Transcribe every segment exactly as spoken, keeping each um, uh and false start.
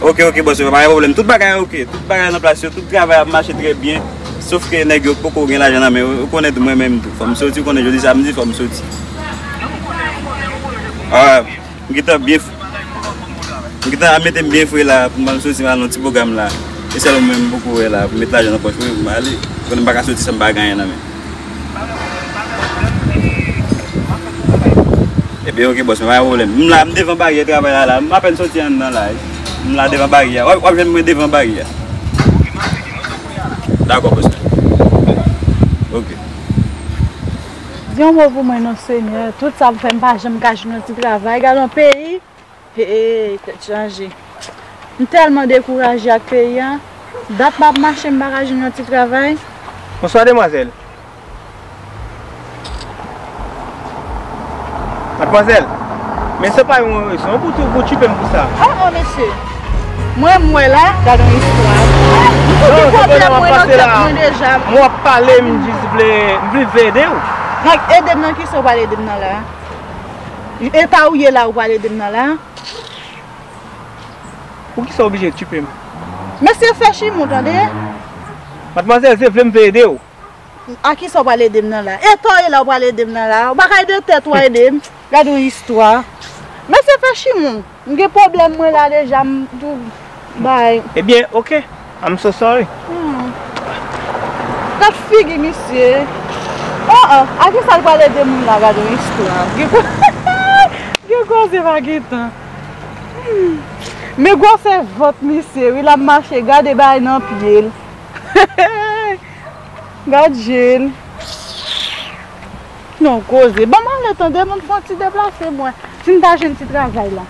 Ok, ok, bòs, pa gen pwoblèm. Tout bagay ok, tout bagay nan plas yo, tout travay ap mache trè byen. Sof ke nèg yo poko gen lajan nan men yo, ou konnen tou mwen menm tou. Fò m soti, ou konnen jodi samdi, fò m soti. Ah, m gentan byen, m gentan ap mete m byen fre la, pou m al soti, m al nan ti pwogram la. E sèl ou menm m poko wè la, pou m met lajan nan pòch mwen, pou m ale. Ou konnen m pa ka soti san m pa gen anyen nan men. Ebyen, ok, bòs, men pa gen pwoblèm. M la, m devan baryè travay la, la. M apèn soti anndan la. M la devan baryè a. W ap, w ap jwenn mwen devan baryè a. Dakò, bòs. Ok. Di yon mo pou mwen non, Senyè. Tout sa m fè, m pa janm ka jwenn yon ti travay. Gade yon peyi. Hey, tèt chaje. M tèlman dekouraje ak peyi a. Dat m ap mache, m pa ka jwenn yon ti travay. Bonswa, demwazèl. Madmwazèl, men se pa yon rezon pou tou, pou tchipe m pou sa. Oh, oh, mesye. Mwen, m wè la, gade yon istwa. M konn gen pwoblèm mwen nan tèt mwen deja. Mwen w ap pale, m jis vle, m vle, vle ede w. Nan ede m nan kisa w pral ede m nan la? Eta w ye la, ou pral ede m nan la? Poukisa w oblije tchipe m? Mesye, fè chimou, tande? Madmwazèl, se vle m vle ede w. A kisa w pral ede m nan la? Eta w ye la, ou pral ede m nan la? Ou pa ka ede tèt ou a ede m? Gade yon istwa. Mesye fè chimon. M gen pwoblèm mwen la deja, m tou bay. Ebyen, oke. I'm so sorry. Hmm. Gad figi misye. Oh, oh, a ki sa l pral ede moun la gade yon istwa? Gen ko-, gen koze pa gen tan. Hmm. Men gwosè vant misye, wi, l ap mache, gade bay nan pye l. Gad je l. Non, koze. Ban m ale tande, ban m fè yon ti deplase mwen. Si m ta jwenn ti travay la.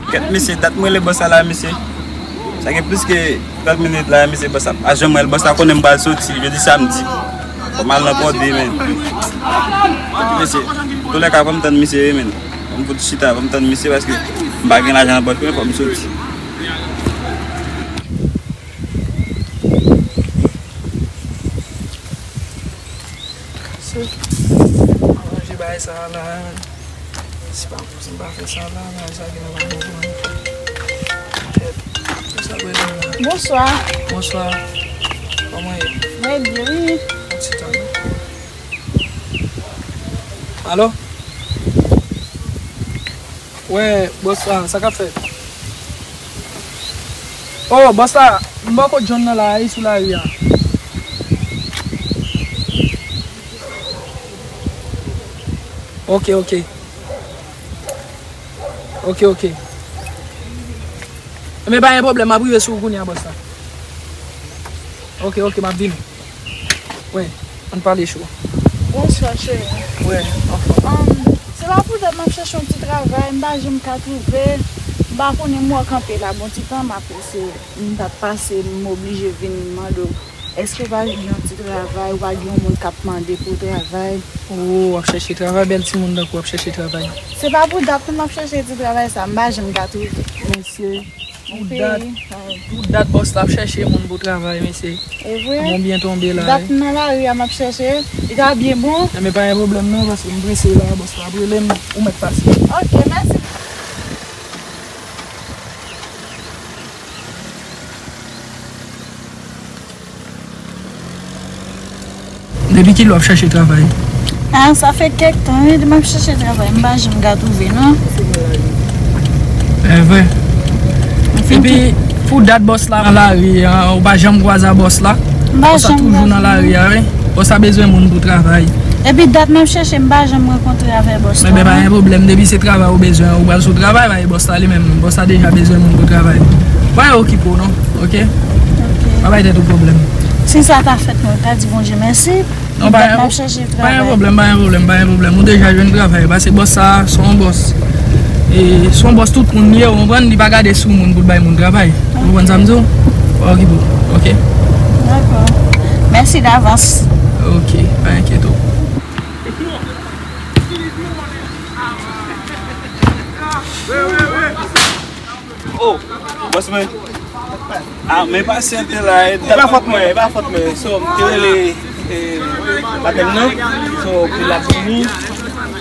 Kèt mesye, dat mwen rele bòs la la, mesye. Sa gen plis ke trant minit la, mesye, bòs la pa janm rele. Bòs la konnen m pral soti jodi samdi. Fò m al nan pòdi, men. Mesye, toulèka, fò m tann misye, wi, men. Fò m fout chita, fò m tann misye, paske m pa gen lajan nan pòch mwen, fò m soti. Se, manje bagay sa a la. Si pa, si m pa fè sa la, bagay sa gen nan pa bon pou mwen. Kèt. Tout sa bezwen la. Bonswa. Bonswa. Kòman ye? Mwen byen, wi. Yon ti tan, non? Alo? Wè, bòs la, sa k ap fèt? Oh, bòs la, m bò kot John nan la, li sou lari a. Oke, oke. Oke, oke. Men pa gen pwoblèm, m ap rive sou ou kounye a, bòs la. Oke, oke, m ap vini. Wi, ann pale cho. Bonswa, cheri. Wi, anfòm. Um, se pa pou dat m ap chèche yon ti travay, m pa janm ka twouve. M pa konnen m wè w kanpe la, bon ti tan m ap eseye. M t ap pase, m oblije vin mande w. Èske w pa gen yon ti travay, ou pa gen yon moun k ap mande pou travay? Oh, w ap chèche travay, bèl timoun tankou w ap chèche travay. Se pa pou dat non m ap chèche ti travay sa, m pa janm ka twouve. Mesye, pou dat, pou dat bòs la ap chèche moun pou travay, mesye. E vre? Bon byen tonbe la, dat wi. M nan lari a m ap chèche, li ta byen bon. Enben pa gen pwoblèm non, paske m prese la, bòs la ap rele m, ou mèt pase. Oke, mèsi. Depi kilè w ap chèche travay? Ah, sa fè kèk tan, wi, m ap chèche travay, m pa janm ka twouve, non. E vre. Epi, pou dat bòs la nan lari a, ou pa janm kwaze a bòs la? M pa janm kwaze. Bòs la toujou nan lari a, wi. Bòs la bezwen moun pou travay. Epi dat m ap chèche, m pa janm rankontre avè bòs la, non. Men pa gen pwoblèm, depi se travay ou bezwen, ou pral sou travay, bay bòs la li menm. Bòs la deja bezwen moun pou travay. Pa okipe w non, oke? Oke. Pa bay tèt ou pwoblèm. Si sa ta fèt, mwen ta di Bondye mèsi. Non, pa gen pwoblèm, pa gen pwoblèm, pa gen pwoblèm. Ou deja jwenn travay, paske bòs sa, se yon bòs. E, se yon bòs tout moun li ye, ou konprann, li pa gade sou moun pou l bay moun travay. Ou konprann sa m di w? Pa okipe w, oke? Dakò. Mèsi davans. Oke, pa enkyete w. Oh, bòs mwen. Ah, men pasyante la, e pa fòt mwen, e pa fòt mwen. So, m te rele, eh, patnè m nan. So, pou l ap vini,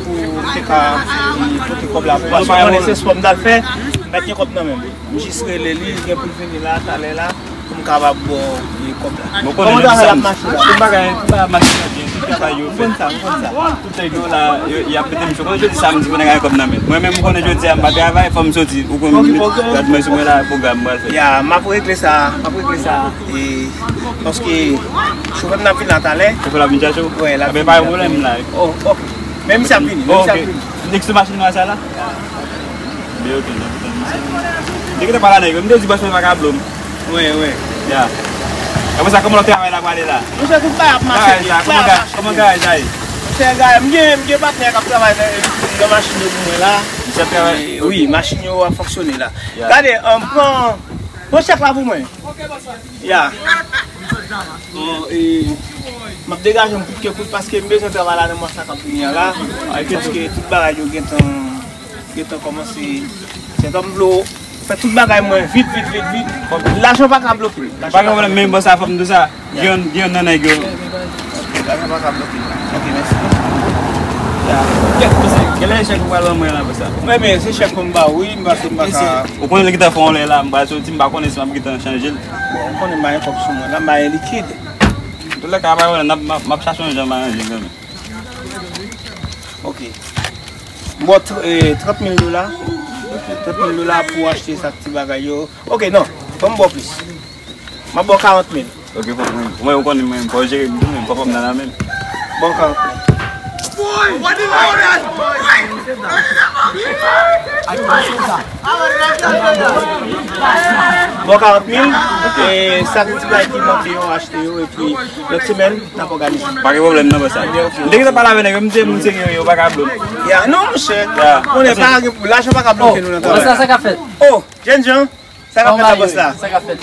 pou m te ka, eh, pote kòb la pou mwen. Paske mwen, se spò m t al fè, m pa t gen kòb nan men m. M jis rele li, li gen pou l vini la, talè la. Pou m kapab ba w kòb la. Kòman travay la ap mache la? Tout bagay, tout bagay ap mache trè byen. Tout travay yo fèt. M konn sa, m konn sa. Tout nèg yo la, yo, y ap mete m cho. Konnen jodi samdi, pou nèg a gen kòb nan men. Mwen menm, m konnen jodi a m pa travay, fò m soti. Ou konn, gad mwen sou mwen la, pwogram m pral fè. Ya, m ap regle sa, m ap regle sa. E, paske chofè m nan ap vin la talè. Chofè la vin chache w? Wi, la vin. Enben, pa gen pwoblèm la. Oh, ok. Men misye ap vini, men misye ap vini. Nèg sou machin nwa sa la? Men ok, n ap tann misye. Li gentan pale a nèg yo. M te di bòs mwen pa ka blo m. Wi, wi. Ya. Apre sa, kòman lòt travay la prale la? Monchè, tout bagay ap mache byen. Travay la, kòman ga-, kòman garaj la ye? Monchè, garaj, m gen, m gen patnè k ap travay nan, nan machin yo pou mwen la. Misye ap travay? Wi, machin yo ap fonksyone la. Ya. Gade, an, pran, pran chèk la pou mwen. Ya. Bon, e, m ap degaje m kout ke kout paske m bezwen travay la nan mwa sa k ap vini an la. Paske tout bagay yo gentan, gentan kòmanse. Se tann m vle w fè tout bagay mwen vit, vit, vit, vit. Lajan pa ka bloke m. Pa gen pwoblèm, men bòs la fò m di w sa. Gen youn, gen youn nan nèg yo. Lajan pa ka bloke m. Ok, mèsi. Ya. Kèt, mesye, genlè se chèk ou pral ban mwen la pou sa. Mwen, men, se chèk pou m ba w, wi, m pa, m pa ka. Ou konnen li gentan fè yon lè la, m pral soti, m pa konnen si m ap gentan chanje l. Bon, ou konnen m pa gen kòb sou mwen la, m pa gen likid. Antoulèka, pa gen pwoblèm, n ap, m ap, m ap chache yon jan m aranje l kanmenm. Ok. Bon, tr- eh, trant mil dola. Trant mil dola pou achte sa ti bagay yo. Ok, non. Ban m ba w plis. M ap ba w karant mil. Ok, fò mwen, mwen, ou konnen mwen, fò jere m tou, men fò m nan la men. Ba w karant mil. Ba w karant mil, e sa ki ti bagay ki manke yo, achte yo, epi lòt semèn, n ap òganize. Pa gen pwoblèm, non, bòs la. M te gentan pale avè nèg yo, m di moun serye yo, yo pa ka blo m. Ya, non, monchè. Ya. Konnen pa gen pou, lajan pa ka bloke nou nan travay. Bòs la, sa k ap fèt? Oh, jènjan. Sa k ap fèt la, bòs la? Sa k ap fèt?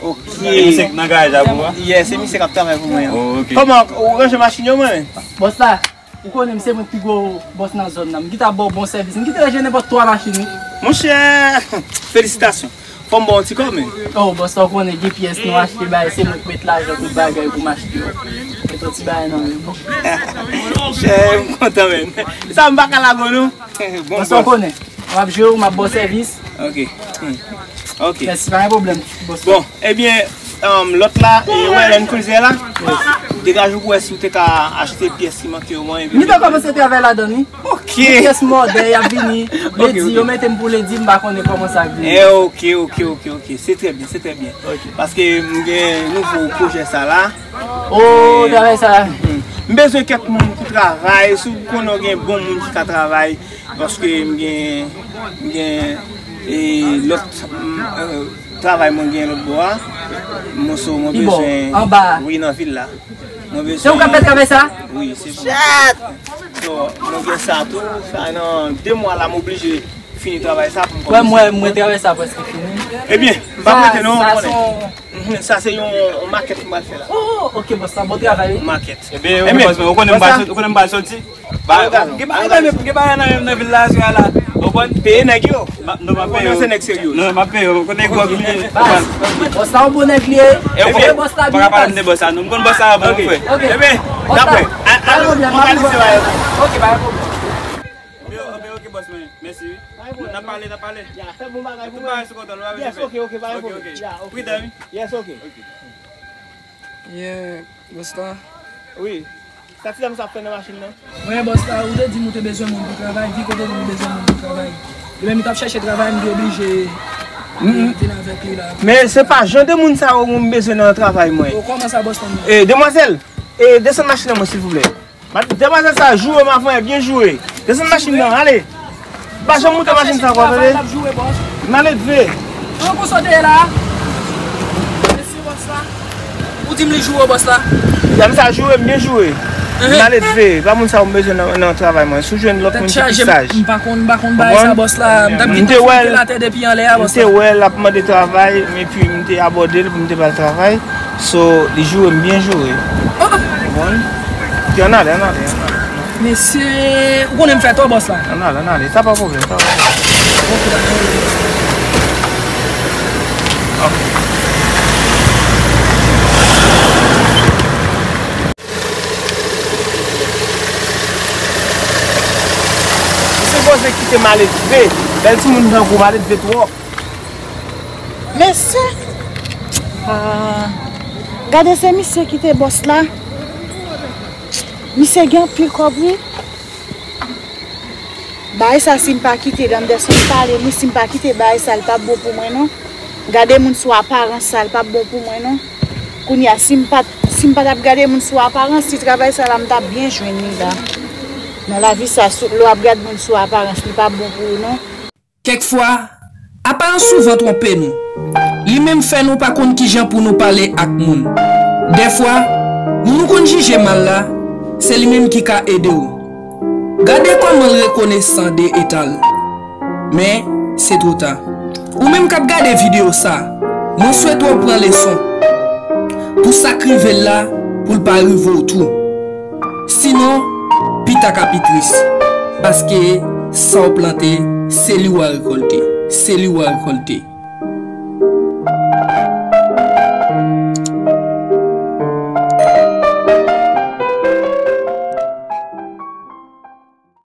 Ok. E misye k nan garaj la pou ou a? Yeah, se misye k ap travay pou mwen an. Oh, ok. Kòman, ou ranje machin yo, mwen? Bòs la, ou konnen m se mwen ki pi gwo bòs nan zòn nan. M gentan ba w bon sèvis. M gentan ranje nenpòt twa machin, wi. Monchè, felisitasyon. Fò m ba w ti kòb, men. Oh, bòs la, ou konnen gen pyès nou achte bagay, se mwen k met lajan tout bagay pou m achte yo. Met yon ti bagay nan men m. Monchè, m kontan, men. Sa m pa ka lage w, non. Bon, bòs la, ou konnen. M ap jere w, m ap ba w sèvis. Ok. Hmm. Ok. Mèsi, pa gen pwoblèm, bòs. Bon, ebyen, um, lòt la, e, wè, Land Cruiser la. Degaje w pou wè si w te ka achte pyès ki manke yo, mwen, epi. M gentan kòmanse travay ladan l, wi. Ok. Gen pyès mòdèl, y ap vini. Ok, lendi, ok. Yo mete m pou lendi, m pa konnen kòman sa ap vini. Eh, ok, ok, ok, ok. Se trè byen, se trè byen. Ok. Paske m gen nouvo pwojè sa la. Oh, travay sa. Hmm. M bezwen kèk moun pou travay. Si w konnen w gen bon moun ki ka travay, paske m gen, m gen, e, lòt, m, e, travay mwen gen lòt bò a. Mwen so, mwen bezwen, wi, nan vil la. Mwen bezwen. Se ou k ap fè travay sa? Wi, se mwen. So, mwen gen sa tou. Sa nan de mwa la, m oblije fini travay sa pou m kòmanse. Wè, mwen, mwen travay sa prèske fini. Ebyen, m p ap rete non, ou konnen. Mhm, sa se yon, yon makèt m pral fè la. Oh, ok, bòs la, bon travay. Makèt. Ebyen, ou konnen m pral sòti, ou konnen m pral sòti. Ba, gen bagay nan, gen bagay nan, nan vil la, sou la. Ou konprann? Peye nèg yo. Non, m ap peye yo. Se nèg serye. Non, m ap peye yo. Ou konnen gwòg li ye. Bòs la, yon bon nèg li ye. E ou konprann? Bòs la, pa ka pale m de bòs la, non. M konn bòs la bon, frè. Ok. Ebyen, n ap wè. Bòs la, pa gen pwoblèm, m ap vin. Ok, pa gen pwoblèm. Ebyen, ok, bòs mwen. Mèsi, wi. N ap pale, n ap pale. Ya, fè bon bagay pou mwen. Tout bagay sou kontwòl, wi. Yes, ok, ok, pa gen pwoblèm. Ya, ok. Pridan, wi. Yes, ok. Yeah, bòs la. Wi. Sa ti dam sa ap fè nan machin nan? Mwen, bòs la, ou te di m ou te bezwen moun pou travay, vi kote di m ou bezwen moun pou travay. Ebyen, m t ap chèche travay, m te oblije vin avèk li la. Men se pa jan de moun sa yo m bezwen nan travay mwen. O, kòman sa, bòs la? E, demwazèl, e, desann machin nan mwen, silvouplè. Demwazèl sa, joure m avan yè, byen joure. Desann machin nan, ale. Pa janm moute machin sa ankò, tande. M ale dve. An, konsa w te ye la. Mèsi, bòs la. Ou di m li joure w, bòs la. Dam sa joure m, byen joure. M ale dve. Pa moun sa yo m bezwen nan, nan travay mwen. Si w jwenn lòt moun ki pi saj. M pa konn, m pa konn bagay sa, bòs la. M t ap gen tan fouke latè depi anlè a, bòs la. M te wè l ap mande travay, epi m te abòde l pou m te ba l travay. So, li joure m byen joure. Ou konprann? Epi ann ale, ann ale, ann ale. Mesye, ou konnen m fè twò, bòs la. Ann ale, ann ale. Sa pa pwoblèm, sa pa pwoblèm. Ok, dakò. Ok. Ou sipoze kite maledve. Bèl timoun tankou w, maledve twòp. Mesye! Ah, gade se misye ki te bòs la. Misye gen anpil kòb, wi. Bagay sa, si m pa kite l, Anderson pale m, wi, si m pa kite bagay sa, li p ap bon pou mwen, non. Gade moun sou aparans sa, li p ap bon pou mwen, non. Kounye a, si m pa t, si m pa t ap gade moun sou aparans, ti travay sa la, m t ap byen jwenn li la. Nan lavi sa, sou, lè w ap gade moun sou aparans, li p ap bon pou ou, non. Kèk fwa, aparans souvan twonpe nou. Li menm fè nou pa konn kijan pou nou pale ak moun. Dèfwa, moun ou konn jije mal la, se li menm ki ka ede w. Gade kòman l rekonesan de eta l. Men, se twò ta. Ou menm k ap gade videyo sa, mwen swete w pran leson pou sa k rive l la, pou l pa rive w tou. Sinon, pita ka pi tris. Paske sa w plante, se li w a rekòlte. Se li w a rekòlte.